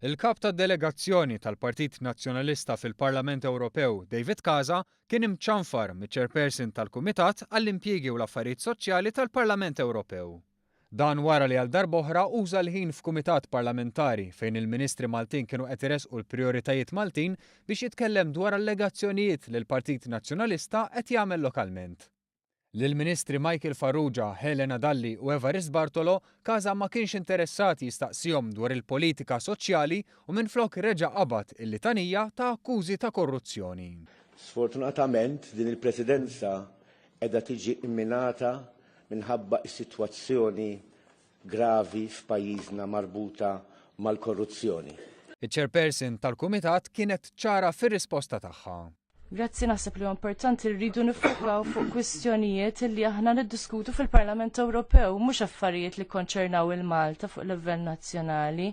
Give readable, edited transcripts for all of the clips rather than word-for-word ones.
Il-Kap tad-Delegazzjoni tal-Partit Nazzjonalista fil-Parlament Ewropew, David Casa, kien imċanfar miċ-Chairperson tal-Kumitat għall-Impjiegi u l-Affarijiet Soċjali tal-Parlament Ewropew. Dan wara li għal darb'oħra uża l-ħin f'kumitat parlamentari fejn il-Ministri Maltin kienu qed iressqu l-prijoritajiet Maltin biex jitkellem dwar allegazzjonijiet li l-Partit Nazzjonalista qed jagħmel lokalment. Lill-Ministri Michael Farrugia, Helena Dalli u Evarist Bartolo, Casa ma kienx interessat jistaqsihom dwar il-politika soċjali u minflok reġa' qabad il-litanija ta' akkużi ta' korruzzjoni. Sfortunatament din il-Presidenza qiegħda tiġi mminata minħabba s-sitwazzjoni gravi f'pajjiżna marbuta mal-korruzzjoni. Iċ-Chairperson tal-Kumitat kienet ċara fir-risposta tagħha. Grazzi naħseb li huwa importanti li rridu nifukaw fuq kwistjonijiet li aħna niddiskutu fil-Parlament Ewropew, mhux affarijiet li konċernaw il-Malta fuq livell nazzjonali.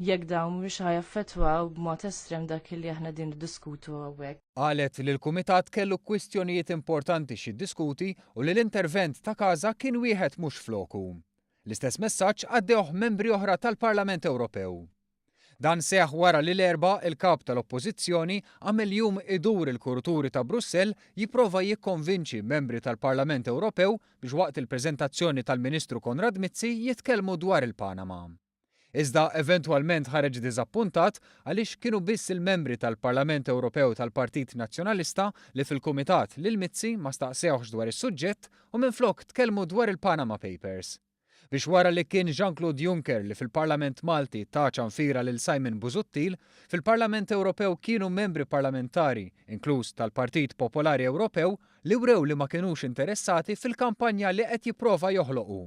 Jekk dawn mhux ħajaffettwaw b'mod estrem dak li aħna din niddiskutu hawnhekk. Qalet li l-Kumitat kellu kwistjonijiet importanti x'jiddiskuti u li l-intervent ta' Casa kien wieħed mhux floku. L-istess messaġġ għaddewh membri oħra tal-Parlament Ewropew. Dan seħħ wara li l-Erbgħa il-Kap tal-Oppożizzjoni għamel jum idur il-kuruturi ta' Brussell jipprova jikkonvinċi membri tal-Parlament Ewropew biex waqt il-preżentazzjoni tal-Ministru Konrad Mizzi jitkellmu dwar il-Panama. Iżda eventwalment ħareġ diżappuntat għaliex kienu biss il-membri tal-Parlament Ewropew tal-Partit Nazzjonalista li fil-Kumitat lil Mizzi ma staqsewhx dwar is-suġġett u minflok tkellmu dwar il-Panama Papers. Biex wara li kien Jean Claude Juncker li fil-Parlament Malti ta ċanfira lil Simon Busuttil, fil-Parlament Ewropew kienu membri parlamentari, inkluż tal-Partit Popolari Ewropew, li wrew li ma kinux interessati fil-kampanja li qed jipprova joħloq hu.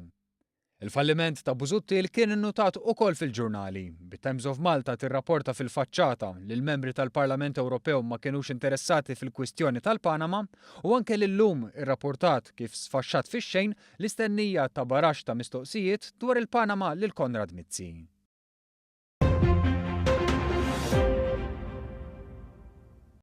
Il-falliment ta' Busuttil kien innutat ukoll fil-ġurnali, bit-Times of Malta tirrapporta fil-faċċata li l-membri tal-Parlament Ewropew ma kinux interessati fil-kwistjoni tal-Panama u anke l-Illum irrapportat kif sfaxxat fix-xejn L-istennija ta' baraxx ta' mistoqsijiet dwar il-Panama lil Konrad Mizzi.